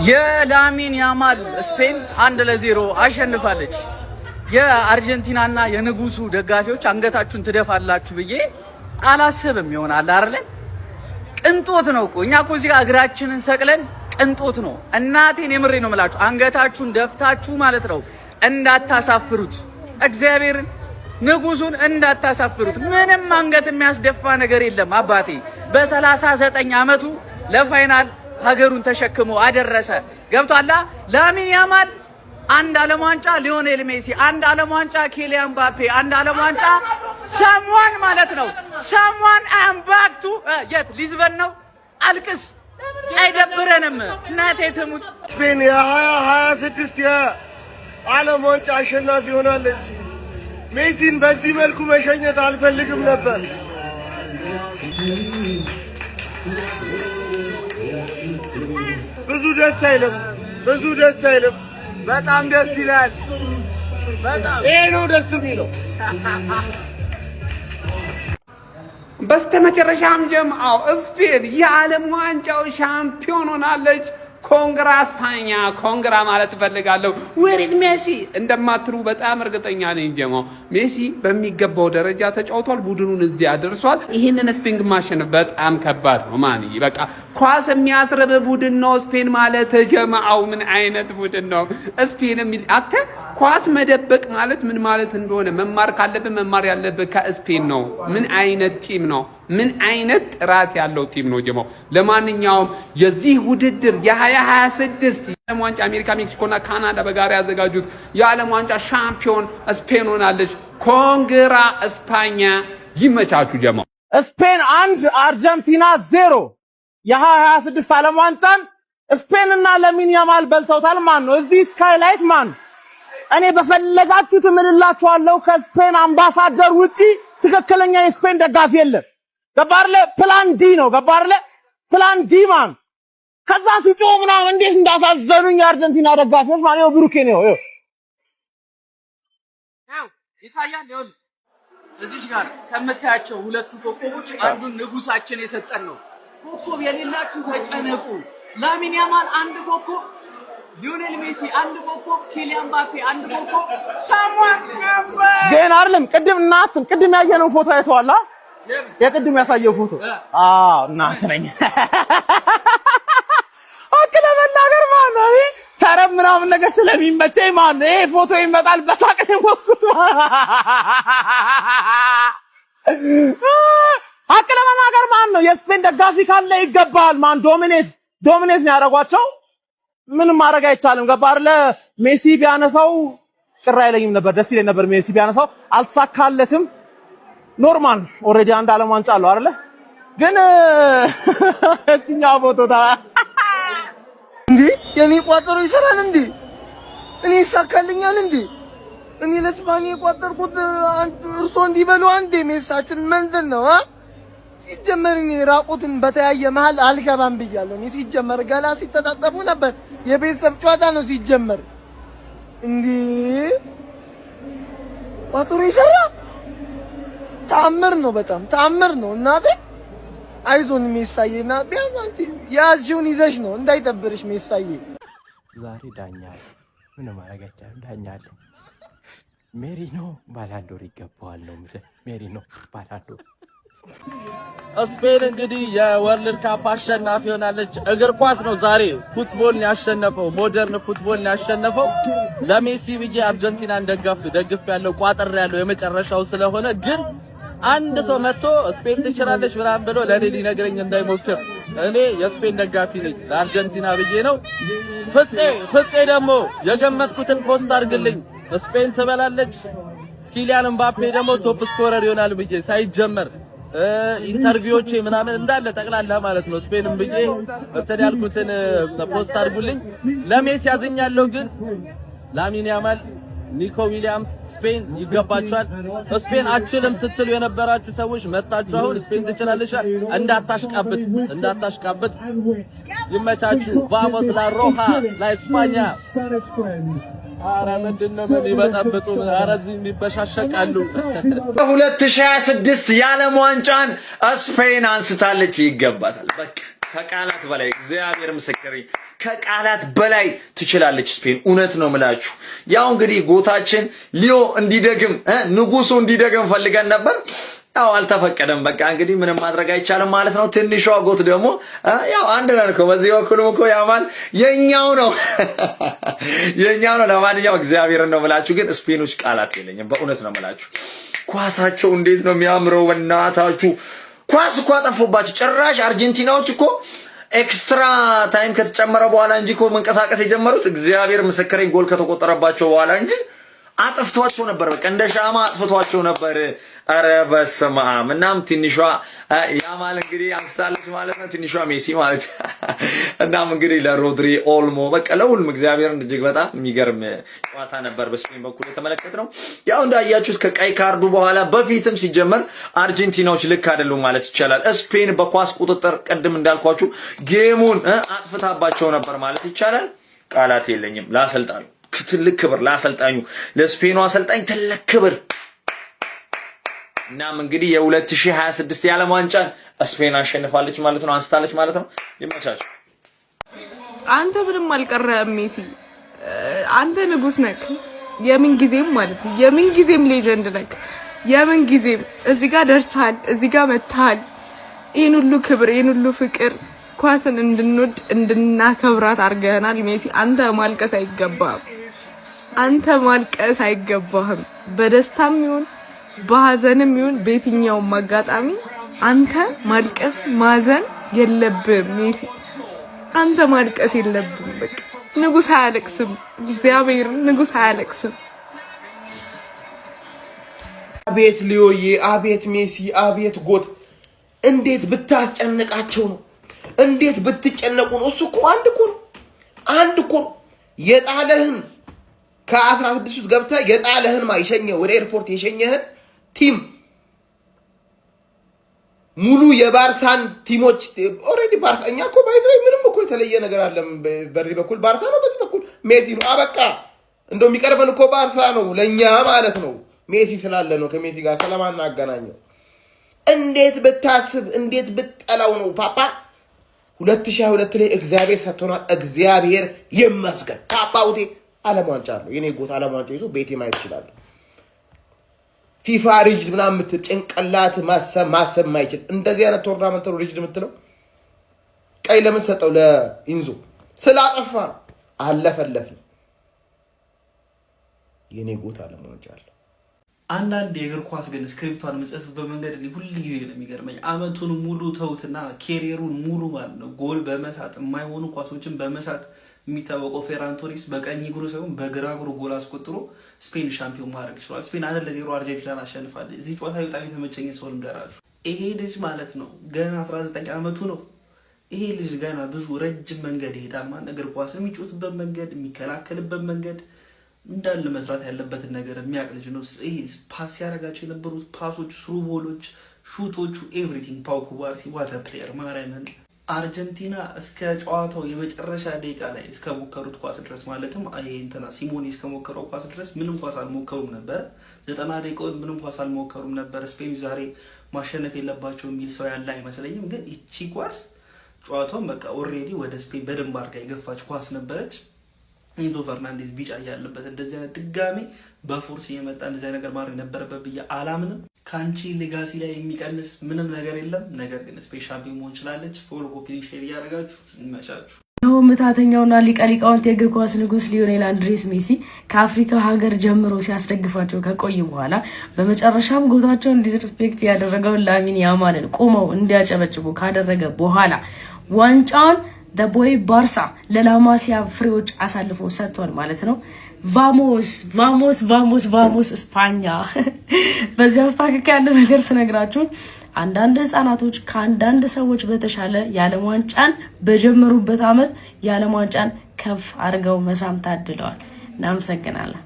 የላሚን ያማል ስፔን 1-0 አሸንፋለች። የአርጀንቲናና የንጉሱ ደጋፊዎች አንገታችሁን ትደፋላችሁ ብዬ አላስብም። ይሆናል አይደለ? ቅንጦት ነው እኮ። እኛ እኮ እዚህ ጋር እግራችንን ሰቅለን ቅንጦት ነው። እናቴን የምሬ ነው የምላችሁ፣ አንገታችሁን ደፍታችሁ ማለት ነው እንዳታሳፍሩት፣ እግዚአብሔርን ንጉሱን እንዳታሳፍሩት። ምንም አንገት የሚያስደፋ ነገር የለም። አባቴ በ39 ዓመቱ ለ final ሀገሩን ተሸክሞ አደረሰ። ገብቷላ። ላሚን ያማል አንድ ዓለም ዋንጫ፣ ሊዮኔል ሜሲ አንድ ዓለም ዋንጫ፣ ኪሊያን ምባፔ አንድ ዓለም ዋንጫ፣ someone ማለት ነው። Someone I'm back to የት ሊዝበን ነው። አልቅስ፣ አይደብረንም። እናቴ ትሙት። ስፔን የ2026 የዓለም ዋንጫ አሸናፊ ሆናለች። ሜሲን በዚህ መልኩ መሸኘት አልፈልግም ነበር። ብዙ ደስ አይልም፣ ብዙ ደስ አይልም። በጣም ደስ ይላል። በጣም ይሄ ነው ደስ የሚለው። በስተመጨረሻም ጀምአው ስፔን የዓለም ዋንጫው ሻምፒዮን ሆናለች። Congra España፣ congra ማለት እፈልጋለሁ። Where is ሜሲ እንደማትሉ በጣም እርግጠኛ ነኝ። ጀማው ሜሲ በሚገባው ደረጃ ተጫውቷል። ቡድኑን እዚህ አድርሷል። ይህንን ስፔን ግን ማሸነፍ በጣም ከባድ ነው። ማን በቃ ኳስ የሚያስርብ ቡድን ነው ስፔን ማለት። ጀማው ምን አይነት ቡድን ነው ስፔን? የሚል አተ ኳስ መደበቅ ማለት ምን ማለት እንደሆነ መማር ካለብን መማር ያለብህ ከስፔን ነው። ምን አይነት team ነው? ምን አይነት ጥራት ያለው team ነው ጀማው። ለማንኛውም የዚህ ውድድር የ2026 የዓለም ዋንጫ አሜሪካ፣ ሜክሲኮና ካናዳ በጋራ ያዘጋጁት የዓለም ዋንጫ ሻምፒዮን ስፔን ሆናለች። Congra España። ይመቻችሁ ጀማው። ስፔን 1፣ አርጀንቲና 0። የ2026 ዓለም ዋንጫን ስፔን እና ለሚን ያማል በልተውታል። ማን ነው እዚህ ስካይላይት ማን እኔ በፈለጋችሁት እምልላችኋለሁ፣ ከስፔን አምባሳደር ውጪ ትክክለኛ የስፔን ደጋፊ የለም። ገባርለ plan D ነው። ገባርለ plan D ማን ከዛ ሲጮህ ምናምን እንዴት እንዳሳዘኑኝ የአርጀንቲና ደጋፊዎች ማለት ነው። ብሩኬ ነው ይታያል። ይኸውልህ እዚህ ጋር ከምታያቸው ሁለቱ ኮከቦች አንዱን ንጉሳችን የሰጠን ነው። ኮከብ የሌላችሁ ተጨነቁ። ላሚን ያማል አንድ ኮከብ፣ ሊዮኔል ሜሲ አንድ ኮከብ፣ ኪሊያን ምባፔ አንድ ኮከብ። ሳሙኤል ግን አይደለም ቅድም እናስብ ቅድም ያየነው ፎቶ አይተዋል። የቅድም ያሳየው ፎቶ አዎ፣ እናንተ ነኝ ሀቅ ለመናገር ማለት ነው ተረብ ምናምን ነገር ስለሚመቸኝ ማለት ነው ይሄ ፎቶ ይመጣል በሳቅ የሞትኩት። ሀቅ ለመናገር ማለት ነው የስፔን ደጋፊ ካለ ይገባል። ማን dominate dominate ነው ያደረጓቸው። ምንም ማድረግ አይቻልም። ገባ አይደለ? ሜሲ ቢያነሳው ቅር አይለኝም ነበር፣ ደስ ይለኝ ነበር ሜሲ ቢያነሳው። አልተሳካለትም። Normal already አንድ ዓለም ዋንጫ አለው አይደለ? ግን እቺኛው ፎቶ ታ እንዴ የኔ ቋጠሮ ይሰራል እንዴ? እኔ ይሳካልኛል እንዴ? እኔ ለስፓኒ የቋጠርኩት እርሶ እንዲበሉ አንዴ ሜሳችን ምንድን ነው? ሲጀመር እኔ ራቁትን በተያየ መሀል አልገባም ብያለሁ። እኔ ሲጀመር ገላ ሲተጣጠቡ ነበር። የቤተሰብ ጨዋታ ነው ሲጀመር። እንዴ ቋጠሮ ይሰራ ተአምር ነው፣ በጣም ተአምር ነው። እናቴ አይዞን ሜሳዬ፣ እና ቢያንስ አንቺ ያዝሽውን ይዘሽ ነው እንዳይጠብርሽ ሜሳዬ። ዛሬ ዳኛ አለ። ምንም ማድረግ አይቻልም። ዳኛ አለ። ሜሪኖ ባላንዶር ይገባዋል ነው የምልህ። ሜሪኖ ባላንዶር። ስፔን እንግዲህ የ World Cup አሸናፊ ሆናለች። እግር ኳስ ነው ዛሬ football ያሸነፈው፣ modern football ያሸነፈው። ለሜሲ ብዬ አርጀንቲናን ደግፍ ያለው ቋጥር ያለው የመጨረሻው ስለሆነ ግን አንድ ሰው መጥቶ ስፔን ትችላለች ምናምን ብሎ ለኔ ሊነግረኝ እንዳይሞክር። እኔ የስፔን ደጋፊ ነኝ፣ ለአርጀንቲና ብዬ ነው። ፍፄ ፍፄ ደግሞ የገመትኩትን post አድርግልኝ። ስፔን ትበላለች፣ ኪሊያን ምባፔ ደግሞ top scorer ይሆናል ብዬ ሳይጀመር interview ዎቼ ምናምን እንዳለ ጠቅላላ ማለት ነው። ስፔንም ብዬ እንትን ያልኩትን post አድርጉልኝ። ለሜሲ ያዝኛለሁ፣ ግን ላሚን ያማል፣ ኒኮ ዊሊያምስ ስፔን ይገባቸዋል። ስፔን አችልም ስትሉ የነበራችሁ ሰዎች መጣችሁ። አሁን ስፔን ትችላለች። እንዳታሽቃብጥ እንዳታሽቃብጥ። ይመቻችሁ። Vamos la roja la España። አረ ምንድነው የሚበጠብጡ? አረ እዚህ የሚበሻሸቃሉ። 2026 የዓለም ዋንጫን ስፔን አንስታለች። ይገባታል። በቃ ከቃላት በላይ እግዚአብሔር ምስክሬ። ከቃላት በላይ ትችላለች ስፔን። እውነት ነው ምላችሁ። ያው እንግዲህ GOAT ኣችን ሊዮ እንዲደግም፣ ንጉሱ እንዲደግም ፈልገን ነበር። ያው አልተፈቀደም። በቃ እንግዲህ ምንም ማድረግ አይቻልም ማለት ነው። ትንሿ GOAT ደግሞ ያው አንድ ነን እኮ፣ በዚህ በኩልም እኮ ያማል የኛው ነው፣ የኛው ነው። ለማንኛውም እግዚአብሔርን ነው ምላችሁ፣ ግን ስፔኖች ቃላት የለኝም። በእውነት ነው ምላችሁ። ኳሳቸው እንዴት ነው የሚያምረው! በእናታችሁ ኳስ እኮ አጠፉባቸው። ጭራሽ አርጀንቲናዎች እኮ extra time ከተጨመረ በኋላ እንጂ እኮ መንቀሳቀስ የጀመሩት፣ እግዚአብሔር ምስክሬን፣ ጎል ከተቆጠረባቸው በኋላ እንጂ አጥፍቷቸው ነበር። በቃ እንደ ሻማ አጥፍቷቸው ነበር። ኧረ በስመ አብ! እናም ትንሿ ያማል እንግዲህ አንስታለች ማለት ነው። ትንሿ ሜሲ ማለት። እናም እንግዲህ ለሮድሪ፣ ኦልሞ፣ በቃ ለሁሉም እግዚአብሔርን እጅግ በጣም የሚገርም ጨዋታ ነበር በስፔን በኩል የተመለከትነው። ያው እንዳያችሁት ከቀይ ካርዱ በኋላ፣ በፊትም ሲጀመር አርጀንቲናዎች ልክ አይደሉም ማለት ይቻላል። ስፔን በኳስ ቁጥጥር ቅድም እንዳልኳችሁ game ኡን አጥፍታባቸው ነበር ማለት ይቻላል። ቃላት የለኝም። ለአሰልጣኙ ትልቅ ክብር፣ ለአሰልጣኙ፣ ለስፔኑ አሰልጣኝ ትልቅ ክብር። እናም እንግዲህ የ2026 የዓለም ዋንጫን ስፔን አሸንፋለች ማለት ነው፣ አንስታለች ማለት ነው። ይመቻችሁ። አንተ ምንም አልቀረህም ሜሲ፣ አንተ ንጉስ ነክ። የምን ጊዜም ማለት ነው፣ የምን ጊዜም legend ነክ። የምን ጊዜም እዚህ ጋር ደርሰሃል፣ እዚህ ጋር መጥተሃል። ይህን ሁሉ ክብር፣ ይህን ሁሉ ፍቅር፣ ኳስን እንድንወድ እንድናከብራት አድርገህናል። ሜሲ፣ አንተ ማልቀስ አይገባህም። አንተ ማልቀስ አይገባህም። በደስታም ይሁን በሀዘንም ይሁን በየትኛውም አጋጣሚ አንተ ማልቀስ ማዘን የለብህም ሜሲ። አንተ ማልቀስ የለብህም። በቃ ንጉስ አያለቅስም። እግዚአብሔር፣ ንጉስ አያለቅስም። አቤት ሊዮዬ፣ አቤት ሜሲ፣ አቤት GOAT! እንዴት ብታስጨንቃቸው ነው? እንዴት ብትጨነቁ ነው? እሱ እኮ አንድ እኮ ነው፣ አንድ እኮ ነው። የጣለህን፣ ከ16 ውስጥ ገብተህ የጣለህን ማ የሸኘ ወደ airport የሸኘህን team ሙሉ የባርሳን team ኦች already ባርሳ፣ እኛ እኮ by the way ምንም እኮ የተለየ ነገር አለም። በዚህ በኩል ባርሳ ነው፣ በዚህ በኩል ሜሲ ነው። አበቃ። እንደው የሚቀርበን እኮ ባርሳ ነው ለእኛ ማለት ነው። ሜሲ ስላለ ነው፣ ከሜሲ ጋር ስለማናገናኘው። እንዴት ብታስብ፣ እንዴት ብትጠላው ነው ፓፓ? 2022 ላይ እግዚአብሔር ሰጥቶናል። እግዚአብሔር ይመስገን። ፓፓ ውቴ ዓለም ዋንጫ አለው። የኔ GOAT ዓለም ዋንጫ ይዞ ቤቴ ማየት ይችላሉ። ፊፋ rigged ምናምን የምትል ጭንቅላት ማሰብ ማሰብ ማይችል እንደዚህ አይነት tournament ነው rigged የምትለው። ቀይ ለምን ሰጠው ለኢንዞ? ስላጠፋ ነው። አለፈለፍን። የኔ GOAT ዓለም ዋንጫ አለ። አንዳንድ የእግር ኳስ ግን script ቷን የምጽፍበት መንገድ እኔ ሁል ጊዜ ነው የሚገርመኝ። አመቱን ሙሉ ተውትና career ኡን ሙሉ ማለት ነው ጎል በመሳት፣ የማይሆኑ ኳሶችን በመሳት የሚታወቀው ፌራን ቶሪስ በቀኝ እግሩ ሳይሆን በግራ እግሩ ጎል አስቆጥሮ ስፔን ሻምፒዮን ማድረግ ችሏል። ስፔን 1-0 አርጀንቲናን አሸንፋለች። እዚህ ጨዋታ በጣም የተመቸኝ ሰው ልንገራችሁ። ይሄ ልጅ ማለት ነው ገና 19 ዓመቱ ነው። ይሄ ልጅ ገና ብዙ ረጅም መንገድ ይሄዳል። ማን እግር ኳስ የሚጫወትበት መንገድ፣ የሚከላከልበት መንገድ እንዳለ መስራት ያለበትን ነገር የሚያውቅ ልጅ ነው። ይሄ pass ሲያደርጋቸው የነበሩት pass ኦች፣ through ball ኦች፣ shoot ኦቹ፣ everything። ፓው ኩባርሲ what a player፣ ማርያምን። አርጀንቲና እስከ ጨዋታው የመጨረሻ ደቂቃ ላይ እስከሞከሩት ኳስ ድረስ፣ ማለትም ይሄ እንትና ሲሞኒ እስከሞከረው ኳስ ድረስ ምንም ኳስ አልሞከሩም ነበር። 90 ደቂቃውን ምንም ኳስ አልሞከሩም ነበር። ስፔን ዛሬ ማሸነፍ የለባቸው የሚል ሰው ያለ አይመስለኝም። ግን ይቺ ኳስ ጨዋታውን በቃ already ወደ ስፔን በደንብ አድርጋ የገፋች ኳስ ነበረች። ኢንዞ ፈርናንዴዝ ቢጫ እያለበት እንደዚህ አይነት ድጋሜ በ force እየመጣ እንደዚህ ነገር ማድረግ ነበረበት ብዬ አላምንም። ከአንቺ legacy ላይ የሚቀንስ ምንም ነገር የለም። ነገር ግን ስፔን ሻምፒዮን መሆን ችላለች። Follow፣ copy፣ share እያደረጋችሁ ይመቻችሁ። ይኸው ምትሃተኛውና ሊቀ ሊቃውንት የእግር ኳስ ንጉስ ሊዮኔል አንድሬስ ሜሲ ከአፍሪካ ሀገር ጀምሮ ሲያስደግፋቸው ከቆዩ በኋላ በመጨረሻም GOAT ኣቸውን disrespect ያደረገውን ላሚን ያማልን ቆመው እንዲያጨበጭቡ ካደረገ በኋላ ዋንጫውን the boy ባርሳ ለላማሲያ ፍሬዎች አሳልፎ ሰጥቷል ማለት ነው። Vamos, vamos, vamos, vamos እስፓኛ። በዚህ አስታክክ ያለ ነገር ስነግራችሁ አንዳንድ ህጻናቶች ከአንዳንድ ሰዎች በተሻለ የዓለም ዋንጫን በጀመሩበት ዓመት የዓለም ዋንጫን ከፍ አድርገው መሳም ታድለዋል። እናመሰግናለን።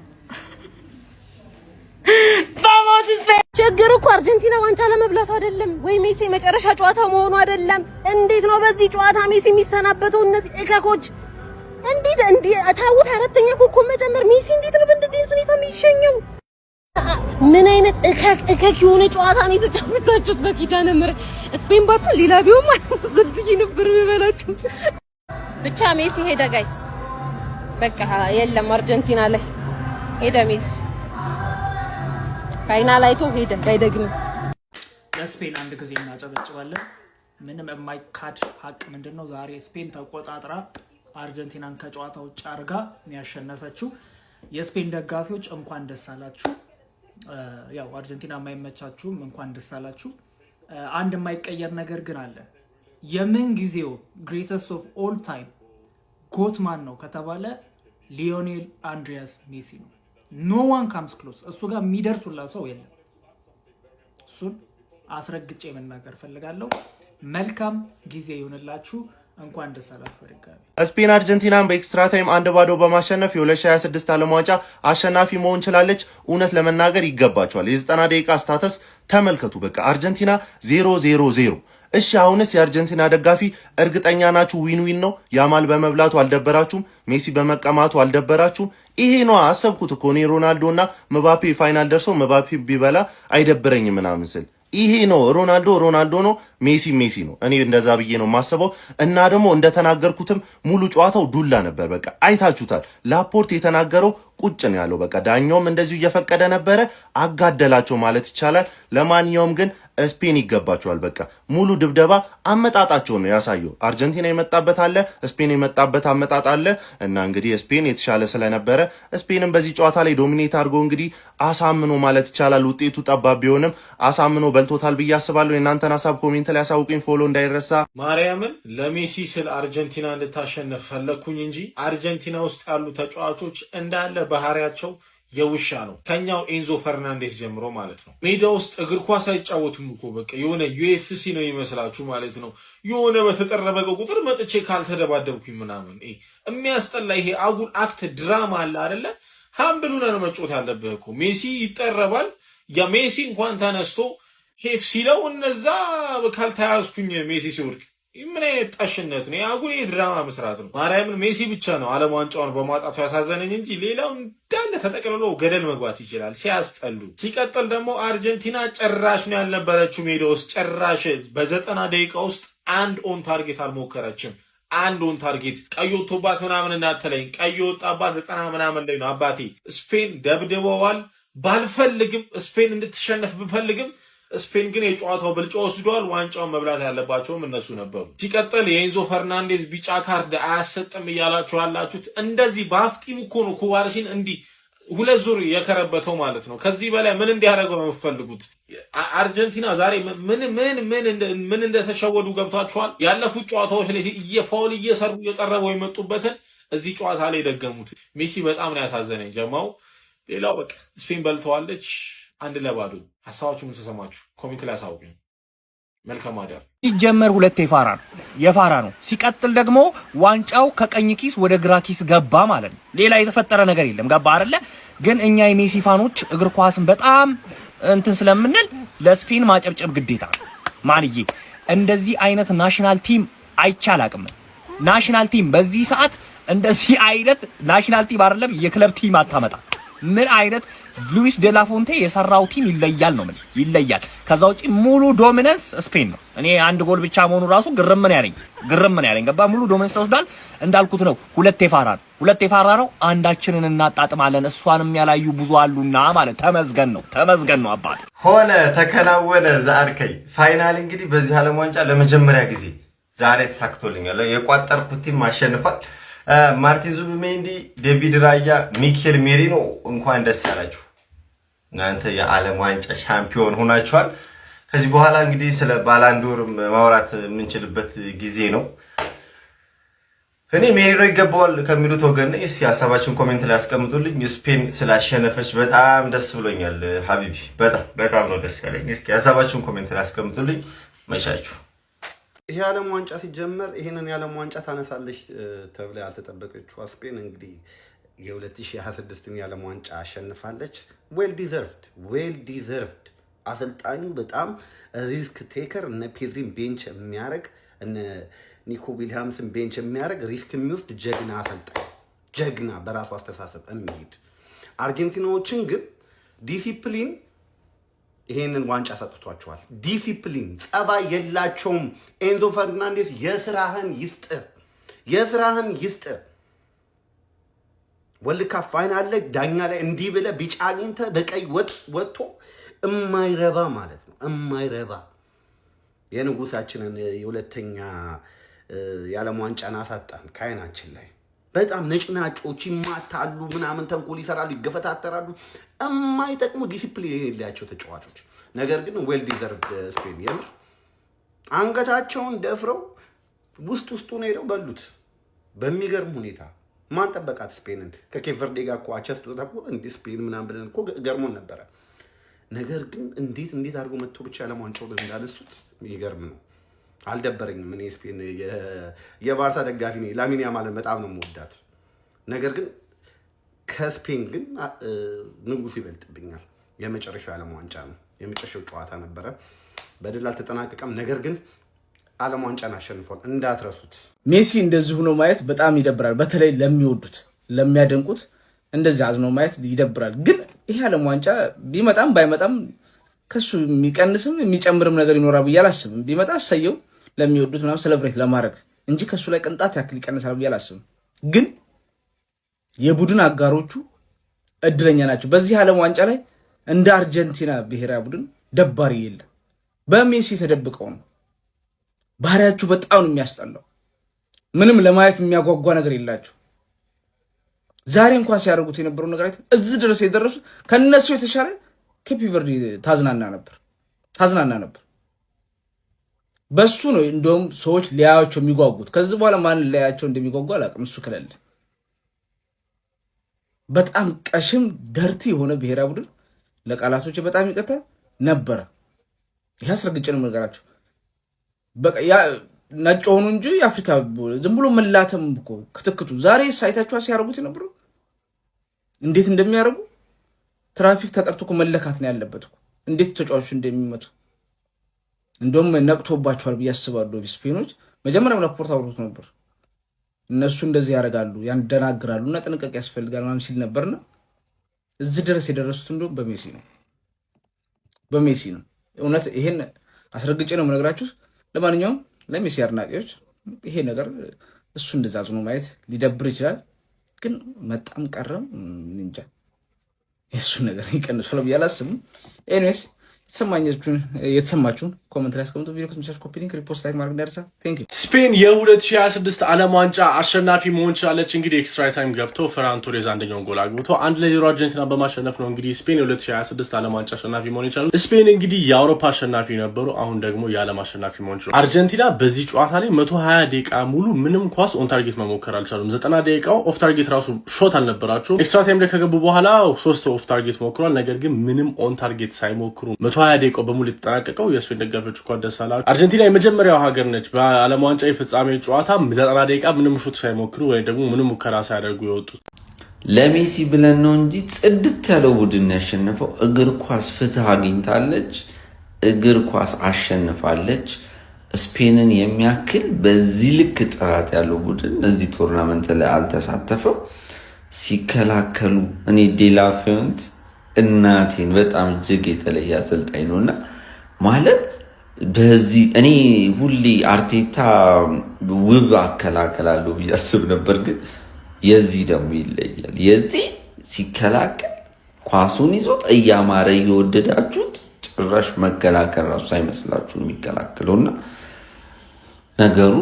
Vamos ስፔን። ችግሩ እኮ አርጀንቲና ዋንጫ ለመብላቱ አይደለም ወይ ሜሲ የመጨረሻ ጨዋታ መሆኑ አይደለም። እንዴት ነው በዚህ ጨዋታ ሜሲ የሚሰናበተው? እነዚህ እከኮች እንዴት እንዴ ታውት አራተኛ ኮከብ መጨመር፣ ሜሲ እንዴት ነው በእንደዚህ አይነት ሁኔታ የሚሸኘው? ምን አይነት እከክ እከክ የሆነ ጨዋታ ነው የተጫወታችሁት? በኪዳነ ምሕረት ስፔን ባትሆን ሌላ ቢሆን ማለት ነው ዘልዝዬ ነበር የምበላችሁ። ብቻ ሜሲ ሄደ guys። በቃ የለም፣ አርጀንቲና ላይ ሄደ ሜሲ። Final አይቶ ሄደ ባይደግምም። ለስፔን አንድ ጊዜ እናጨበጭባለን። ምንም የማይካድ ሀቅ ምንድን ነው? ዛሬ ስፔን ተቆጣጥራ አርጀንቲናን ከጨዋታ ውጭ አድርጋ ያሸነፈችው። የስፔን ደጋፊዎች እንኳን ደስ አላችሁ። ያው አርጀንቲና የማይመቻችሁም እንኳን ደስ አላችሁ። አንድ የማይቀየር ነገር ግን አለ። የምን ጊዜው greatest of all time GOAT ማን ነው ከተባለ ሊዮኔል አንድሪያስ ሜሲ ነው። No one comes close። እሱ ጋር የሚደርሱላ ሰው የለም። እሱን አስረግጬ መናገር ፈልጋለሁ። መልካም ጊዜ ይሁንላችሁ። እንኳን ደስ አላችሁ በድጋሚ። ስፔን አርጀንቲናን በ extra time 1-0 በማሸነፍ የ2026 ዓለም ዋንጫ አሸናፊ መሆን ችላለች። እውነት ለመናገር ይገባቸዋል። የ90 ደቂቃ stats ተመልከቱ። በቃ አርጀንቲና 0-0-0። እሺ፣ አሁንስ የአርጀንቲና ደጋፊ እርግጠኛ ናችሁ? Win win ነው። ያማል በመብላቱ አልደበራችሁም? ሜሲ በመቀማቱ አልደበራችሁም? ይሄ ነው አሰብኩት እኮ እኔ። ሮናልዶ እና ምባፔ final ደርሰው ምባፔ ቢበላ አይደብረኝም ምናምን ስል ይሄ ነው። ሮናልዶ ሮናልዶ ነው፣ ሜሲ ሜሲ ነው። እኔ እንደዛ ብዬ ነው የማስበው። እና ደግሞ እንደተናገርኩትም ሙሉ ጨዋታው ዱላ ነበር። በቃ አይታችሁታል። ላፖርት የተናገረው ቁጭ ነው ያለው። በቃ ዳኛውም እንደዚሁ እየፈቀደ ነበረ። አጋደላቸው ማለት ይቻላል። ለማንኛውም ግን ስፔን ይገባቸዋል። በቃ ሙሉ ድብደባ አመጣጣቸውን ነው ያሳየው። አርጀንቲና የመጣበት አለ፣ ስፔን የመጣበት አመጣጥ አለ። እና እንግዲህ ስፔን የተሻለ ስለነበረ ስፔንም በዚህ ጨዋታ ላይ dominate አድርጎ እንግዲህ አሳምኖ ማለት ይቻላል፣ ውጤቱ ጠባብ ቢሆንም አሳምኖ በልቶታል ብዬ አስባለሁ። የእናንተን ሀሳብ comment ላይ አሳውቁኝ። Follow እንዳይረሳ። ማርያምን ለሜሲ ስል አርጀንቲና እንድታሸንፍ ፈለግኩኝ እንጂ አርጀንቲና ውስጥ ያሉ ተጫዋቾች እንዳለ ባህሪያቸው የውሻ ነው። ከኛው ኤንዞ ፈርናንዴስ ጀምሮ ማለት ነው። ሜዳ ውስጥ እግር ኳስ አይጫወቱም እኮ፣ በቃ የሆነ UFC ነው ይመስላችሁ ማለት ነው። የሆነ በተጠረበቀ ቁጥር መጥቼ ካልተደባደብኩኝ ምናምን የሚያስጠላ ይሄ አጉል act ድራማ አለ አይደለ? Humble ሆነህ ነው መጫወት ያለብህ እኮ። ሜሲ ይጠረባል። የሜሲ እንኳን ተነስቶ ሄፍ ሲለው እነዛ ካልተያዝኩኝ ሜሲ ሲወድቅ ምን አይነት ጠሽነት ነው? የአጉል ድራማ መስራት ነው። ማርያምን ሜሲ ብቻ ነው ዓለም ዋንጫውን በማጣቱ ያሳዘነኝ እንጂ ሌላው እንዳለ ተጠቅልሎ ገደል መግባት ይችላል። ሲያስጠሉ። ሲቀጥል ደግሞ አርጀንቲና ጭራሽ ነው ያልነበረችው ሜዳ ውስጥ፣ ጭራሽ በ90 ደቂቃ ውስጥ አንድ on target አልሞከረችም። አንድ on target። ቀይ ወጥቶባት ምናምን እንዳትለኝ፣ ቀይ ወጣባት 90 ምናምን ላይ ነው አባቴ። ስፔን ደብድበዋል። ባልፈልግም፣ ስፔን እንድትሸነፍ ብፈልግም፣ ስፔን ግን የጨዋታው ብልጫ ወስዷል። ዋንጫውን መብላት ያለባቸውም እነሱ ነበሩ። ሲቀጥል የኤንዞ ፈርናንዴዝ ቢጫ ካርድ አያሰጥም እያላችሁ ያላችሁት እንደዚህ በአፍጢም እኮ ነው ኩባርሲን እንዲህ ሁለት ዙር የከረበተው ማለት ነው። ከዚህ በላይ ምን እንዲያደርገው ነው የምትፈልጉት? አርጀንቲና ዛሬ ምን ምን ምን ምን እንደተሸወዱ ገብቷቸዋል። ያለፉት ጨዋታዎች ላይ እየ foul እየሰሩ እየጠረበው የመጡበትን እዚህ ጨዋታ ላይ ደገሙት። ሜሲ በጣም ነው ያሳዘነኝ ጀማው። ሌላው በቃ ስፔን በልተዋለች 1-0። ሀሳባችሁ ምን ተሰማችሁ? Comment ላይ አሳውቁኝ። መልካም አዳር። ሲጀመር ሁለት የፋራ ነው የፋራ ነው። ሲቀጥል ደግሞ ዋንጫው ከቀኝ ኪስ ወደ ግራ ኪስ ገባ ማለት ነው። ሌላ የተፈጠረ ነገር የለም። ገባ አይደለ? ግን እኛ የሜሲ fan ኦች እግር ኳስን በጣም እንትን ስለምንል ለስፔን ማጨብጨብ ግዴታ ነው። ማንዬ እንደዚህ አይነት national team አይቻል አቅም national team በዚህ ሰዓት እንደዚህ አይነት national team አይደለም የክለብ team አታመጣ። ምን አይነት ሉዊስ ዴላፎንቴ የሰራው team ይለያል ነው፣ ምን ይለያል። ከዛ ውጪ ሙሉ dominance ስፔን ነው። እኔ አንድ ጎል ብቻ መሆኑ ራሱ ግርም ነው ያለኝ፣ ግርም ነው ያለኝ። ገባ፣ ሙሉ dominance ተወስዷል። እንዳልኩት ነው፣ ሁለት የፋራ ነው፣ ሁለት የፋራ ነው። አንዳችንን እናጣጥማለን። እሷንም ያላዩ ብዙ አሉና ማለት ተመዝገን ነው፣ ተመዝገን ነው አባት። ሆነ፣ ተከናወነ። ዛአርከይ final እንግዲህ በዚህ ዓለም ዋንጫ ለመጀመሪያ ጊዜ ዛሬ ተሳክቶልኛል። የቋጠርኩት team አሸንፏል። ማርቲን ዙቢሜንዲ፣ ዴቪድ ራያ፣ ሚኬል ሜሪኖ እንኳን ደስ ያላችሁ። እናንተ የዓለም ዋንጫ ሻምፒዮን ሆናችኋል። ከዚህ በኋላ እንግዲህ ስለ ባላንዶር ማውራት የምንችልበት ጊዜ ነው። እኔ ሜሪኖ ይገባዋል ከሚሉት ወገን ነኝ። እስኪ ሀሳባችሁን comment ላይ ያስቀምጡልኝ። ስፔን ስላሸነፈች በጣም ደስ ብሎኛል። حبيبي በጣም በጣም ነው ደስ ያለኝ። እስኪ ሀሳባችሁን comment ላይ ያስቀምጡልኝ። መቻችሁ። ይሄ የዓለም ዋንጫ ሲጀመር ይሄንን የዓለም ዋንጫ ታነሳለች ተብላ ያልተጠበቀችው ስፔን እንግዲህ የ2026ን የዓለም ዋንጫ አሸንፋለች። Well deserved, well deserved። አሰልጣኙ በጣም risk taker፣ እነ ፔድሪን bench የሚያደርግ፣ እነ ኒኮ ዊሊያምስን bench የሚያደርግ፣ risk የሚወስድ ጀግና አሰልጣኝ፣ ጀግና በራሱ አስተሳሰብ የሚሄድ። አርጀንቲናዎችን ግን ዲሲፕሊን ይሄንን ዋንጫ ሰጥቷቸዋል። ዲሲፕሊን ጸባይ የላቸውም። ኤንዞ ፈርናንዴስ የስራህን ይስጥ፣ የስራህን ይስጥ። World Cup final ላይ ዳኛ ላይ እንዲህ ብለህ ቢጫ አግኝተህ በቀይ ወጥቶ እማይረባ ማለት ነው፣ እማይረባ የንጉሳችንን የሁለተኛ የዓለም ዋንጫን አሳጣን ከአይናችን ላይ። በጣም ነጭናጮች ይማታሉ፣ ምናምን ተንኮል ይሰራሉ፣ ይገፈታተራሉ። የማይጠቅሙ ዲሲፕሊን የሌላቸው ተጫዋቾች። ነገር ግን well deserved ስፔን፣ የምር አንገታቸውን ደፍረው ውስጥ ውስጡን ሄደው በሉት በሚገርም ሁኔታ። ማን ጠበቃት ስፔንን? ከኬፕ ቨርዴ ጋር እኮ አቻ ስትወጣ እኮ እንዲህ ስፔን ምናምን ብለን እኮ ገርሞን ነበረ። ነገር ግን እንዴት እንዴት አድርጎ መጥቶ ብቻ ዓለም ዋንጫውን እንዳነሱት ይገርም ነው። አልደበረኝም። እኔ ስፔን የባርሳ ደጋፊ ነኝ። ላሚን ያማልን በጣም ነው የምወዳት። ነገር ግን ከስፔን ግን ንጉሱ ይበልጥብኛል። የመጨረሻው የዓለም ዋንጫ ነው። የመጨረሻው ጨዋታ ነበረ። በድል አልተጠናቀቀም። ነገር ግን ዓለም ዋንጫን አሸንፏል። እንዳትረሱት። ሜሲ እንደዚህ ሆኖ ማየት በጣም ይደብራል። በተለይ ለሚወዱት ለሚያደንቁት እንደዚህ አዝኖ ማየት ይደብራል። ግን ይሄ ዓለም ዋንጫ ቢመጣም ባይመጣም ከሱ የሚቀንስም የሚጨምርም ነገር ይኖራል ብዬ አላስብም። ቢመጣ እሰየው ለሚወዱት ምናምን celebrate ለማድረግ እንጂ ከሱ ላይ ቅንጣት ያክል ይቀንሳል ብዬ አላስብም። ግን የቡድን አጋሮቹ እድለኛ ናቸው። በዚህ ዓለም ዋንጫ ላይ እንደ አርጀንቲና ብሔራዊ ቡድን ደባሪ የለም። በሜሲ ተደብቀው ነው። ባህሪያችሁ በጣም ነው የሚያስጠላው። ምንም ለማየት የሚያጓጓ ነገር የላቸው። ዛሬ እንኳን ሲያደርጉት የነበረው ነገር አይተህ እዚህ ድረስ የደረሱት ከነሱ የተሻለ ኬፕ ቨርዲ ታዝናና ነበር፣ ታዝናና ነበር። በሱ ነው እንደውም ሰዎች ሊያያቸው የሚጓጉት። ከዚህ በኋላ ማን ሊያያቸው እንደሚጓጉ አላውቅም። እሱ ከሌለ በጣም ቀሽም dirty የሆነ ብሔራዊ ቡድን፣ ለቃላቶች በጣም ይቅርታ፣ ነበረ። ይህ አስረግጬ ነው የምነግራቸው። በቃ ያ ነጭ ሆኑ እንጂ የአፍሪካ ዝም ብሎ መላተም እኮ ክትክቱ ዛሬ ሳይታችኋ ሲያደርጉት የነበረው እንዴት እንደሚያደርጉ፣ ትራፊክ ተጠርቶ እኮ መለካት ነው ያለበት እኮ እንዴት ተጫዋቾች እንደሚመቱ። እንደውም ነቅቶባቸዋል ብዬ አስባለሁ። ስፔኖች መጀመሪያም ላፖርታ አውርቶት ነበር። እነሱ እንደዚህ ያደርጋሉ፣ ያንደናግራሉ እና ጥንቃቄ ያስፈልጋል ምናምን ሲል ነበርና እዚህ ድረስ የደረሱት እንደውም በሜሲ ነው፣ በሜሲ ነው። እውነት ይሄን አስረግጬ ነው የምነግራችሁ። ለማንኛውም ለሜሲ አድናቂዎች ይሄ ነገር እሱ እንደዛ አዝኖ ማየት ሊደብር ይችላል፣ ግን መጣም ቀረም እንጃ የእሱ ነገር ይቀንሷል ብዬ አላስብም። Anyways የተሰማችሁን comment ላይ አስቀምጡ። ቪዲዮ ከተመቻችሁ copy link፣ repost፣ like ማድረግ እንዳይረሳ። Thank you። ስፔን የ2026 ዓለም ዋንጫ አሸናፊ መሆን ችላለች። እንግዲህ extra time ገብቶ ፈራን ቶሬዝ አንደኛውን ጎል አግብቶ 1-0 አርጀንቲና በማሸነፍ ነው እንግዲህ ስፔን የ2026 ዓለም ዋንጫ አሸናፊ መሆን የቻሉት። ስፔን እንግዲህ የአውሮፓ አሸናፊ ነበሩ፣ አሁን ደግሞ የዓለም አሸናፊ መሆን ችሏል። አርጀንቲና በዚህ ጨዋታ ላይ 120 ደቂቃ ሙሉ ምንም ኳስ on target መሞከር አልቻሉም። 90 ደቂቃው off target ራሱ shot አልነበራቸውም። Extra time ላይ ከገቡ በኋላ ሶስት off target ሞክሯል። ነገር ግን ምንም on target ሳይሞክሩ 120 ደቂቃው በሙሉ የተጠናቀቀው። የስፔን ደጋፊዎች እንኳን ደስ አላችሁ። አርጀንቲና የመጀመሪያው ሀገር ነች በዓለም ዋንጫ የፍጻሜ ጨዋታ 90 ደቂቃ ምንም shoot ሳይሞክሩ ወይም ደግሞ ምንም ሙከራ ሳያደርጉ የወጡት። ለሜሲ ብለን ነው እንጂ ጽድት ያለው ቡድን ያሸነፈው። እግር ኳስ ፍትህ አግኝታለች። እግር ኳስ አሸንፋለች። ስፔንን የሚያክል በዚህ ልክ ጥራት ያለው ቡድን እዚህ tournament ላይ አልተሳተፈም። ሲከላከሉ እኔ ዴላፊንት እናቴን በጣም እጅግ የተለየ አሰልጣኝ ነው እና ማለት በዚህ እኔ ሁሌ አርቴታ ውብ አከላከላለሁ ብዬ አስብ ነበር፣ ግን የዚህ ደግሞ ይለያል። የዚህ ሲከላከል ኳሱን ይዞት እያማረ እየወደዳችሁት ጭራሽ መከላከል ራሱ ሳይመስላችሁ የሚከላከለው እና ነገሩ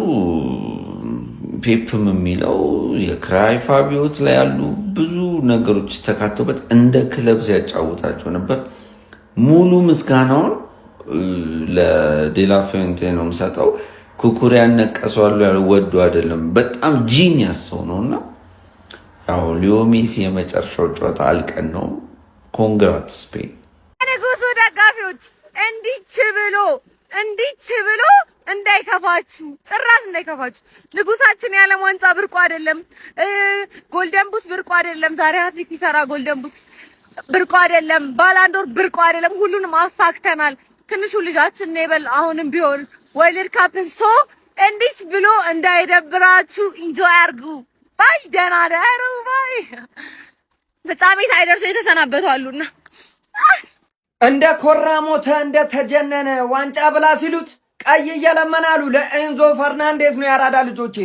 ፔፕም የሚለው የክራይፍ አብዮት ላይ ያሉ ብዙ ነገሮች ተካተውበት እንደ ክለብ ሲያጫውታቸው ነበር። ሙሉ ምስጋናውን ለዴላፊንቴ ነው የምሰጠው። ኩኩሪያን ነቀሷሉ ያለው ወዶ አይደለም። በጣም genius ሰው ነው እና ያው ሊዮ ሜሲ የመጨረሻው ጨዋታ አልቀን ነው። Congrats ስፔን። ንጉሱ ደጋፊዎች እንዲች ብሎ እንዲች ብሎ እንዳይከፋችሁ፣ ጭራሽ እንዳይከፋችሁ። ንጉሳችን የዓለም ዋንጫ ብርቁ አይደለም፣ Golden Boot ብርቁ አይደለም። ዛሬ ሃትሪክ ቢሰራ Golden Boot ብርቁ አይደለም፣ ባላንዶር ብርቁ አይደለም። ሁሉንም አሳክተናል። ትንሹ ልጃችን ኔበል አሁንም ቢሆን World Cup ን so እንዲች ብሎ እንዳይደብራችሁ enjoy አርጉ። Bye፣ ደህና ደሩ። Bye። ፍጻሜ ሳይደርሱ የተሰናበቱ አሉና። እንደ ኮራ ሞተ፣ እንደ ተጀነነ ዋንጫ ብላ ሲሉት ቀይ እየለመናሉ። ለኤንዞ ፈርናንዴዝ ነው ያራዳ ልጆቼ።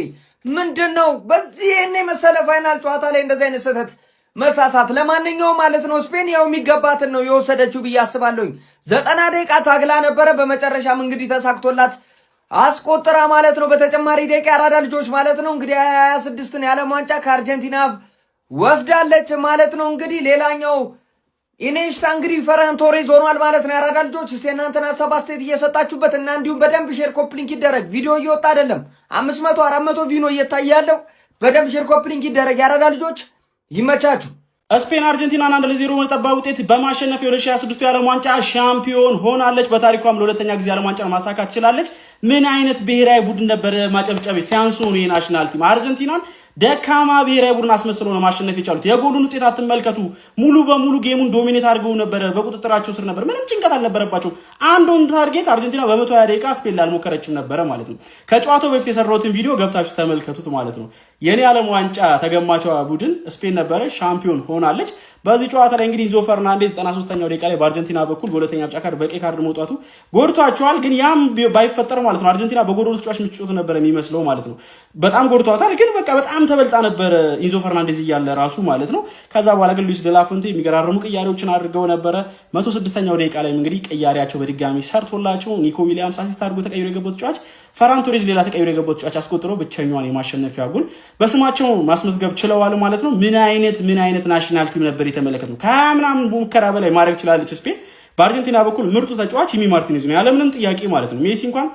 ምንድን ነው በዚህ ይህን የመሰለ final ጨዋታ ላይ እንደዚህ አይነት ስህተት መሳሳት? ለማንኛውም ማለት ነው ስፔን ያው የሚገባትን ነው የወሰደችው ብዬ አስባለሁኝ። 90 ደቂቃ ታግላ ነበረ። በመጨረሻም እንግዲህ ተሳክቶላት አስቆጥራ ማለት ነው። በተጨማሪ ደቂቃ አራዳ ልጆች ማለት ነው እንግዲህ 26ን የዓለም ዋንጫ ከአርጀንቲና ወስዳለች ማለት ነው። እንግዲህ ሌላኛው ኢኔሽታ እንግዲህ ፈራን ቶሬዝ ሆኗል ማለት ነው። የአራዳ ልጆች፣ እስቲ እናንተን ሀሳብ አስተያየት እየሰጣችሁበት እና እንዲሁም በደንብ share copy link ይደረግ። ቪዲዮ እየወጣ አይደለም። 500 400 view ነው እየታየ ያለው። በደንብ share copy link ይደረግ። የአራዳ ልጆች፣ ይመቻችሁ። ስፔን አርጀንቲናን 1-0 ጠባብ ውጤት በማሸነፍ የ2026 የዓለም ዋንጫ ሻምፒዮን ሆናለች። በታሪኳም ለሁለተኛ ጊዜ የዓለም ዋንጫ ማሳካት ችላለች። ምን አይነት ብሔራዊ ቡድን ነበረ! ማጨብጨብ ሲያንሱ ነው። የ national team አርጀንቲናን ደካማ ብሔራዊ ቡድን አስመስሎ ነው ማሸነፍ የቻሉት። የጎሉን ውጤት አትመልከቱ። ሙሉ በሙሉ game ኡን dominate አድርገው ነበረ፣ በቁጥጥራቸው ስር ነበር። ምንም ጭንቀት አልነበረባቸው። አንድ on target አርጀንቲና በ120 ደቂቃ ስፔን ላይ አልሞከረችም ነበረ ማለት ነው። ከጨዋታው በፊት የሰራሁትን ቪዲዮ ገብታችሁ ተመልከቱት ማለት ነው። የኔ ዓለም ዋንጫ ተገማቿ ቡድን ስፔን ነበረ፣ ሻምፒዮን ሆናለች። በዚህ ጨዋታ ላይ እንግዲህ ኢንዞ ፈርናንዴዝ 93ኛው ደቂቃ ላይ በአርጀንቲና በኩል በሁለተኛ ቢጫ ካርድ በቀይ ካርድ መውጣቱ ጎድቷቸዋል። ግን ያም ባይፈጠር ማለት ነው አርጀንቲና በጎዶሎ ተጫዋች ምትጫወት ነበር የሚመስለው ማለት ነው። በጣም ጎድቷታል። ግን በቃ በጣም ተበልጣ ነበረ ኢንዞ ፈርናንዴዝ እያለ ራሱ ማለት ነው። ከዛ በኋላ ግን ሉዊስ ደላፎንቴ የሚገራርሙ ቅያሬዎችን አድርገው ነበረ። 106ኛው ደቂቃ ላይ እንግዲህ ቅያሬያቸው በድጋሚ ሰርቶላቸው ኒኮ ዊሊያምስ assist አድርጎ ተቀይሮ የገባው ተጫዋች ፈራን ቶሬዝ ሌላ ተቀይሮ የገባው ተጫዋች አስቆጥሮ ብቸኛዋን የማሸነፊያ ጎል በስማቸው ማስመዝገብ ችለዋል ማለት ነው። ምን አይነት national team ነበር የተመለከትነው። ከምናምን ሙከራ በላይ ማድረግ ችላለች ስፔን። በአርጀንቲና በኩል ምርጡ ተጫዋች ኢሚ ማርቲኔዝ ነው ያለምንም ጥያቄ ማለት ነው። ሜሲ እንኳን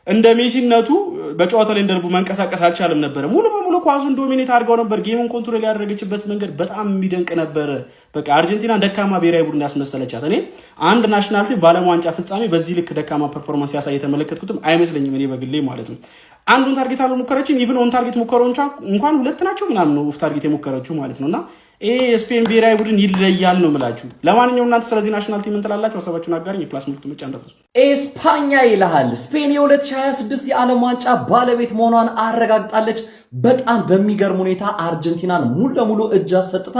እንደ ሜሲነቱ በጨዋታው ላይ እንደልቡ መንቀሳቀስ አልቻለም ነበረ። ሙሉ በሙሉ ኳሱን dominate አድርገው ነበር። Game ኡን control ያደረገችበት መንገድ በጣም የሚደንቅ ነበረ። በቃ አርጀንቲና ደካማ ብሔራዊ ቡድን ያስመሰለቻት። እኔ አንድ national team በዓለም ዋንጫ ፍጻሜ በዚህ ልክ ደካማ performance ያሳየ የተመለከትኩትም አይመስለኝም እኔ በግሌ ማለት ነው። አንድ on target አልሞከረችም። Even on target ሙከራዎቿ እንኳን ሁለት ናቸው ምናምን ነው off target የሞከረችው ማለት ነው። እና ይሄ የስፔን ብሔራዊ ቡድን ይለያል ነው የምላችሁ። ለማንኛውም እናንተ ስለዚህ national team ምን ትላላችሁ? ሀሳባችሁን አጋሩኝ። የ plus ምልክቱ መጫን እንዳትረሱ። ኤስፓኛ ይልሃል። ስፔን የ2026 የዓለም ዋንጫ ባለቤት መሆኗን አረጋግጣለች። በጣም በሚገርም ሁኔታ አርጀንቲናን ሙሉ ለሙሉ እጅ አሰጥታ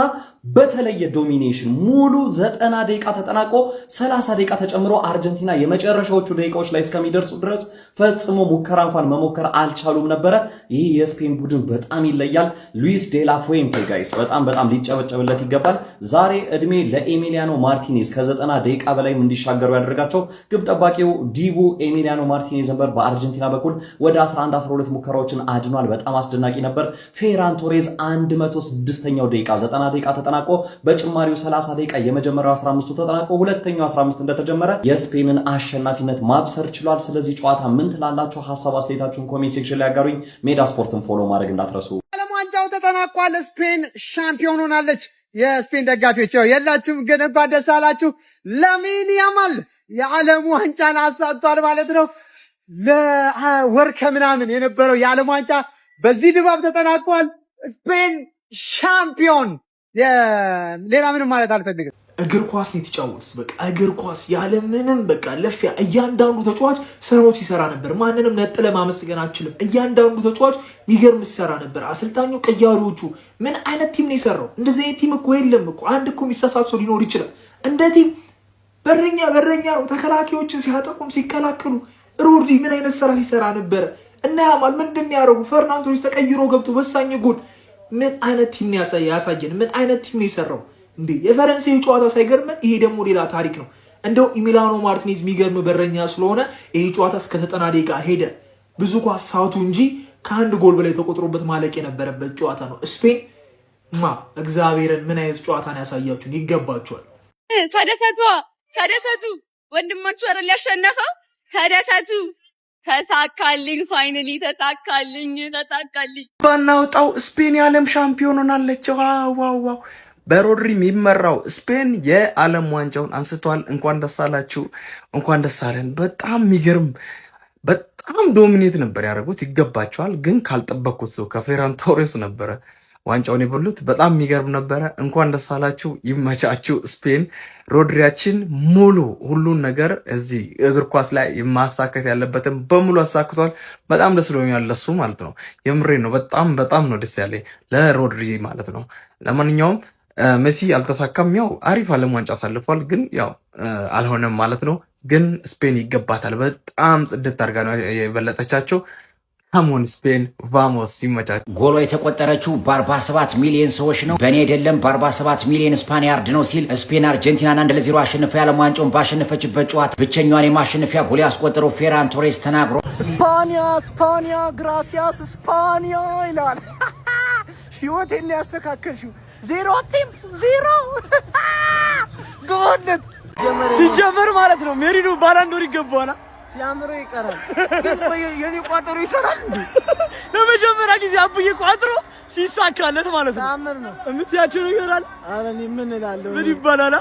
በተለየ domination ሙሉ 90 ደቂቃ ተጠናቆ 30 ደቂቃ ተጨምሮ አርጀንቲና የመጨረሻዎቹ ደቂቃዎች ላይ እስከሚደርሱ ድረስ ፈጽሞ ሙከራ እንኳን መሞከር አልቻሉም ነበረ። ይህ የስፔን ቡድን በጣም ይለያል። ሉዊስ ዴላ ፉዌንቴ guys፣ በጣም በጣም ሊጨበጨብለት ይገባል። ዛሬ እድሜ ለኤሚሊያኖ ማርቲኔዝ፣ ከ90 ደቂቃ በላይም እንዲሻገሩ ያደረጋቸው ግብ ጠባቂው ዲቡ ኤሚሊያኖ ማርቲኔዝ ነበር። በአርጀንቲና በኩል ወደ 11 12 ሙከራዎችን አድኗል። በጣም አስደናቂ ነበር። ፌራን ቶሬዝ 106ኛው ደቂቃ፣ 90 ደቂቃ ተጠናቆ በጭማሪው 30 ደቂቃ የመጀመሪያው 15ቱ ተጠናቆ ሁለተኛው 15 እንደተጀመረ የስፔንን አሸናፊነት ማብሰር ችሏል። ስለዚህ ጨዋታ ምን ትላላችሁ? ሀሳብ አስተያየታችሁን comment section ላይ ያጋሩኝ። ሜዳ ስፖርትን follow ማድረግ እንዳትረሱ። ዓለም ዋንጫው ተጠናቋል። ስፔን ሻምፒዮን ሆናለች። የስፔን ደጋፊዎች ያው የላችሁም፣ ግን እንኳን ደስ አላችሁ። ላሚን ያማል የዓለም ዋንጫን አሳክቷል ማለት ነው። ለወር ከምናምን የነበረው የዓለም ዋንጫ በዚህ ድባብ ተጠናቋል። ስፔን ሻምፒዮን። ሌላ ምንም ማለት አልፈልግም። እግር ኳስ ነው የተጫወቱት። በቃ እግር ኳስ ያለ ምንም በቃ ለፊያ እያንዳንዱ ተጫዋች ስራው ሲሰራ ነበር። ማንንም ነጥለ ማመስገን አችልም። እያንዳንዱ ተጫዋች የሚገርም ሲሰራ ነበር። አሰልጣኙ፣ ቀያሪዎቹ፣ ምን አይነት team ነው የሰራው? እንደዚህ አይነት team እኮ የለም እኮ። አንድ እኮ የሚሳሳት ሰው ሊኖር ይችላል። እንደ team በረኛ በረኛ ነው። ተከላካዮችን ሲያጠቁም ሲከላከሉ፣ ሮድሪ ምን አይነት ስራ ሲሰራ ነበረ? እና ያማል ምንድን ነው ያደረጉ? ፈርናን ቶሬስ ተቀይሮ ገብቶ ወሳኝ ጎል። ምን አይነት team ነው ያሳየን? ምን አይነት team ነው የሰራው? እንዴ፣ የፈረንሳይ ጨዋታ ሳይገርመን ይሄ ደግሞ ሌላ ታሪክ ነው። እንደው ኢሚሊያኖ ማርቲኔዝ የሚገርም በረኛ ስለሆነ ይሄ ጨዋታ እስከ 90 ደቂቃ ሄደ። ብዙ ኳስ ሳቱ እንጂ ከአንድ ጎል በላይ ተቆጥሮበት ማለቅ የነበረበት ጨዋታ ነው። ስፔን ማ እግዚአብሔርን ምን አይነት ጨዋታን ያሳያችሁን፣ ይገባችኋል። ተደሰቱ፣ ተደሰቱ። ወንድማችሁ አይደል ያሸነፈው? ተደሰቱ። ተሳካልኝ፣ finally ተሳካልኝ፣ ተሳካልኝ። ባናወጣው ስፔን የዓለም ሻምፒዮን ሆናለች። Wow wow wow! በሮድሪ የሚመራው ስፔን የዓለም ዋንጫውን አንስቷል። እንኳን ደስ አላችሁ፣ እንኳን ደስ አለን። በጣም የሚገርም፣ በጣም dominate ነበር ያደረጉት፣ ይገባቸዋል። ግን ካልጠበቅኩት ሰው ከፌራን ቶሬስ ነበረ ዋንጫውን የበሉት። በጣም የሚገርም ነበረ። እንኳን ደስ አላችሁ፣ ይመቻችሁ። ስፔን፣ ሮድሪያችን ሙሉ ሁሉን ነገር እዚህ እግር ኳስ ላይ ማሳካት ያለበትን በሙሉ አሳክቷል። በጣም ደስ ብሎኛል ለሱ ማለት ነው። የምሬ ነው። በጣም በጣም ነው ደስ ያለኝ ለሮድሪ ማለት ነው። ለማንኛውም መሲ አልተሳካም። ያው አሪፍ ዓለም ዋንጫ አሳልፏል፣ ግን ያው አልሆነም ማለት ነው። ግን ስፔን ይገባታል። በጣም ጽድት አድርጋ ነው የበለጠቻቸው። Come on ስፔን፣ vamos፣ ይመቻል። ጎሏ የተቆጠረችው በ47 ሚሊዮን ሰዎች ነው፣ በእኔ አይደለም፣ በ47 ሚሊዮን Spaniard ነው ሲል ስፔን አርጀንቲናን 1-0 አሸንፈ የዓለም ዋንጫውን ባሸነፈችበት ጨዋታ ብቸኛዋን የማሸነፊያ ጎል ያስቆጠረው ፌራን ቶሬስ ተናግሮ ስፓኒያ፣ ስፓኒያ፣ gracias ስፓኒያ ይላል። ህይወቴን ያስተካከልሽው። Zero attempt፣ zero ጎለት። ሲጀመር ማለት ነው ሜሪኖ ባላንዶር ይገባዋል። ሲያምረው ይቀራል። ግን ቆይ የኔ ቋጠሮ ይሰራል እንዴ? ለመጀመሪያ ጊዜ አቡዬ ቋጥሮ ሲሳካለት ማለት ነው። ተአምር ነው። የምትያቸው ነገር አለ። ኧረ እኔ ምን እላለሁ? ምን ይባላል?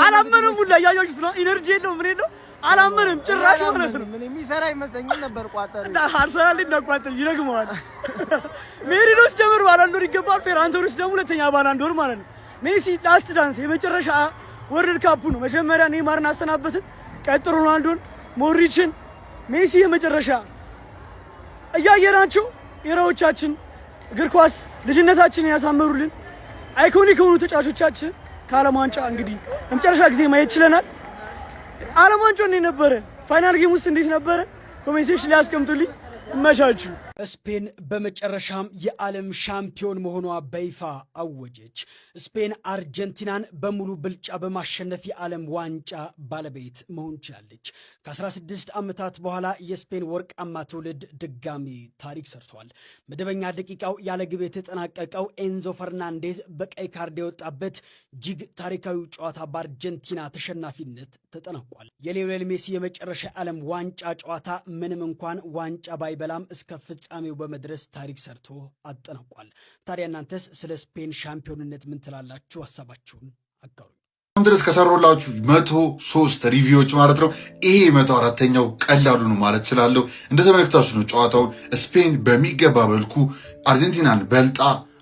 አላመንም ሁላ፣ እያያችሁት ነው። Energy የለውም፣ ምን የለው፣ አላመንም ጭራሽ ማለት ነው። ምን የሚሰራ አይመስለኝም ነበር ቋጠሮ። እና አርሰናል እንዳቋጥር ይደግመዋል። ሜሪኖስ ጀምር ባላንዶር ይገባል። ፌራን ቶሬስ ደግሞ ሁለተኛ ባላንዶር ማለት ነው። ሜሲ last dance፣ የመጨረሻ World Cup ኡ ነው። መጀመሪያ ኔይማርን አሰናበትን፣ ቀጥሎ ሮናልዶን፣ ሞድሪችን፣ ሜሲ የመጨረሻ እያየናቸው era ዎቻችን እግር ኳስ ልጅነታችንን ያሳመሩልን iconic የሆኑ ተጫዋቾቻችን ከዓለም ዋንጫ እንግዲህ ለመጨረሻ ጊዜ ማየት ችለናል። ዓለም ዋንጫው እንዴት ነበረ? Final game ውስጥ እንዴት ነበረ? Comment section ላይ አስቀምጡልኝ። ይመቻችሁ። ስፔን በመጨረሻም የዓለም ሻምፒዮን መሆኗ በይፋ አወጀች። ስፔን አርጀንቲናን በሙሉ ብልጫ በማሸነፍ የዓለም ዋንጫ ባለቤት መሆን ችላለች። ከ16 ዓመታት በኋላ የስፔን ወርቃማ ትውልድ ድጋሚ ታሪክ ሰርቷል። መደበኛ ደቂቃው ያለ ግብ የተጠናቀቀው ኤንዞ ፈርናንዴዝ በቀይ ካርድ የወጣበት እጅግ ታሪካዊ ጨዋታ በአርጀንቲና ተሸናፊነት ተጠናቋል። የሊዮኔል ሜሲ የመጨረሻ የዓለም ዋንጫ ጨዋታ ምንም እንኳን ዋንጫ ባይበላም እስከ ፍጻሜው በመድረስ ታሪክ ሰርቶ አጠናቋል። ታዲያ እናንተስ ስለ ስፔን ሻምፒዮንነት ምን ትላላችሁ? ሀሳባችሁን አጋሩ። ድረስ ከሰራሁላችሁ 103 review ዎች ማለት ነው። ይሄ 104ኛው ቀላሉ ነው ማለት እችላለሁ። እንደተመለከታችሁ ነው ጨዋታውን ስፔን በሚገባ መልኩ አርጀንቲናን በልጣ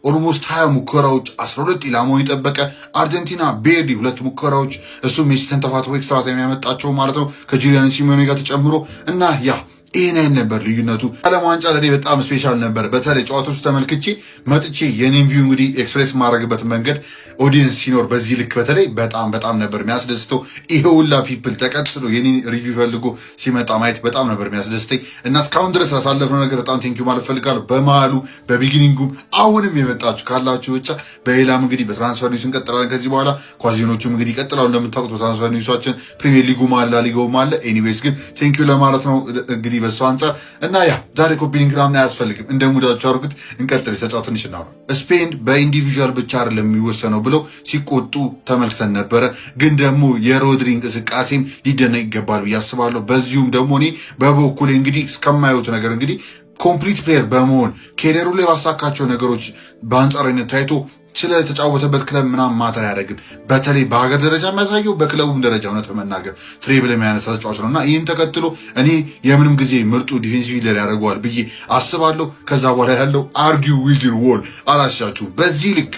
almost 20 ሙከራዎች፣ 12 ኢላማውን የጠበቀ፣ አርጀንቲና barely ሁለት ሙከራዎች፣ እሱ ሜሲ ተንተፋትፎ extra time ያመጣቸው ማለት ነው ከጁሊያን ሲሞኔ ጋር ተጨምሮ። እና yeah፣ ይህን አይነት ነበር ልዩነቱ። ዓለም ዋንጫ ለእኔ በጣም special ነበር። በተለይ ጨዋታዎቹ ተመልክቼ መጥቼ የኔን view እንግዲህ express የማደርግበት መንገድ audience ሲኖር በዚህ ልክ በተለይ በጣም በጣም ነበር የሚያስደስተው። ይሄ ሁላ people ተቀጥሎ የኔን review ፈልጎ ሲመጣ ማየት በጣም ነበር የሚያስደስተኝ እና እስካሁን ድረስ ያሳለፍነው ነገር በጣም thank you ማለት ፈልጋለሁ። በመሃሉ በ beginning ኡም አሁንም የመጣችሁ ካላችሁ ብቻ በሌላም እንግዲህ በ transfer news እንቀጥላለን። ከዚህ በኋላ ኳዚኖቹም እንግዲህ ይቀጥላሉ። እንደምታውቁት በ transfer news ኣችን ፕሪሚየር ሊጉም አለ፣ ሊጋውም አለ። Anyways ግን thank you ለማለት ነው እንግዲህ በሱ አንጻር። እና yeah፣ ዛሬ copy link ምናምን አያስፈልግም። እንደ mood ኣችሁ አድርጉት። እንቀጥል። የሰጫው ትንሽ እናውራ። ስፔን በ individual ብቻ አይደለም የሚወሰነው ብለው ሲቆጡ ተመልክተን ነበረ። ግን ደግሞ የሮድሪ እንቅስቃሴም ሊደነቅ ይገባል ብዬ አስባለሁ። በዚሁም ደግሞ እኔ በበኩሌ እንግዲህ እስከማየሁት ነገር እንግዲህ complete player በመሆን career ኡ ላይ ባሳካቸው ነገሮች በአንጻራዊነት ታይቶ ስለተጫወተበት ክለብ ምናምን matter አያደርግም። በተለይ በሀገር ደረጃ የሚያሳየው በክለቡም ደረጃ እውነት ለመናገር treble የሚያነሳ ተጫዋች ነው እና ይህን ተከትሎ እኔ የምንም ጊዜ ምርጡ defensive leader ያደርገዋል ብዬ አስባለሁ። ከዛ በኋላ ያለው argue with your wall አላሻችሁ። በዚህ ልክ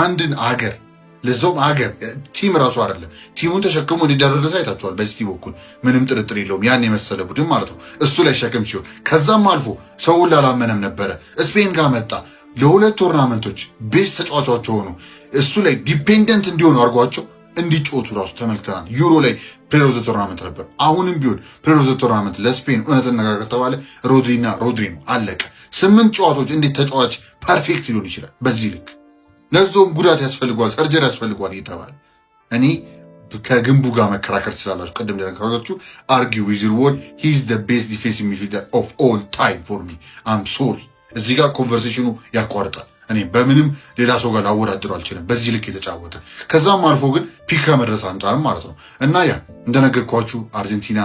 አንድን አገር፣ ለዛውም አገር team ራሱ አይደለም፣ team ኡን ተሸክሞ እንዲደረደሰ አይታችኋል። በሲቲ በኩል ምንም ጥርጥር የለውም። ያን የመሰለ ቡድን ማለት ነው እሱ ላይ ሸክም ሲሆን ከዛም አልፎ ሰውን ላላመነም ነበረ። ስፔን ጋር መጣ። ለሁለት tournament ኦች best ተጫዋቿቸው ሆኑ። እሱ ላይ dependent እንዲሆኑ አድርጓቸው እንዲጮቱ ራሱ ተመልክተናል። ዩሮ ላይ player of the tournament ነበር። አሁንም ቢሆን player of the tournament ለስፔን እውነት እንነጋገር ተባለ ሮድሪና ሮድሪ ነው። አለቀ። ስምንት ጨዋታዎች እንዴት ተጫዋች perfect ሊሆን ይችላል በዚህ ልክ? ለዛውም ጉዳት ያስፈልገዋል፣ surgery ያስፈልገዋል እየተባለ። እኔ ከግንቡ ጋር መከራከር ትችላላችሁ። ቅድም እንደነገርኳችሁ argue with your wall፣ he's the best defensive midfielder of all time for me፣ I'm sorry። እዚህ ጋር conversation ኑ ያቋርጣል። እኔ በምንም ሌላ ሰው ጋር ላወዳድረው አልችልም፣ በዚህ ልክ የተጫወተ፣ ከዛም አልፎ ግን peak ከመድረስ አንጻርም ማለት ነው። እና yeah፣ እንደነገርኳችሁ አርጀንቲና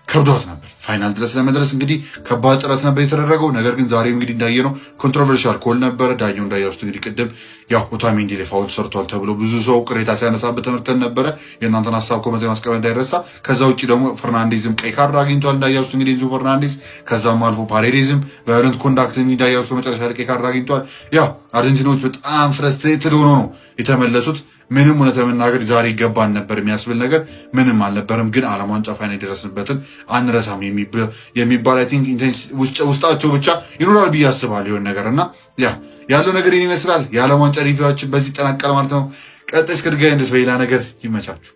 ከብዷት ነበር final ድረስ ለመድረስ። እንግዲህ ከባድ ጥረት ነበር የተደረገው። ነገር ግን ዛሬ እንግዲህ እንዳየነው controversial call ነበረ። ዳኛው እንዳያችሁት እንግዲህ ቅድም ያው ኦታሜንዲ ላይ foul ሰርቷል ተብሎ ብዙ ሰው ቅሬታ ሲያነሳበት ተመልክተን ነበረ። የእናንተን ሀሳብ comment ማስቀመጥ እንዳይረሳ። ከዛ ውጭ ደግሞ ፈርናንዴዝም ቀይ ካርድ አግኝቷል እንዳያችሁት እንግዲህ ኤንዞ ፈርናንዴዝ። ከዛም አልፎ ፓሬዴዝም violent conduct እንዳያችሁት መጨረሻ ላይ ቀይ ካርድ አግኝቷል። ያው አርጀንቲኖች በጣም frustrated ሆኖ ነው የተመለሱት። ምንም እውነት ለመናገር ዛሬ ይገባን ነበር የሚያስብል ነገር ምንም አልነበረም። ግን ዓለም ዋንጫ final የደረስንበትን አንረሳም የሚባል I think ውስጣቸው ብቻ ይኖራል ብዬ አስባለሁ የሆነ ነገር። እና yeah፣ ያለው ነገር ይመስላል። የዓለም ዋንጫ review ኣችን በዚህ ይጠናቀቃል ማለት ነው። ቀጣይ እስከ ድጋሚ ድረስ በሌላ ነገር ይመቻችሁ።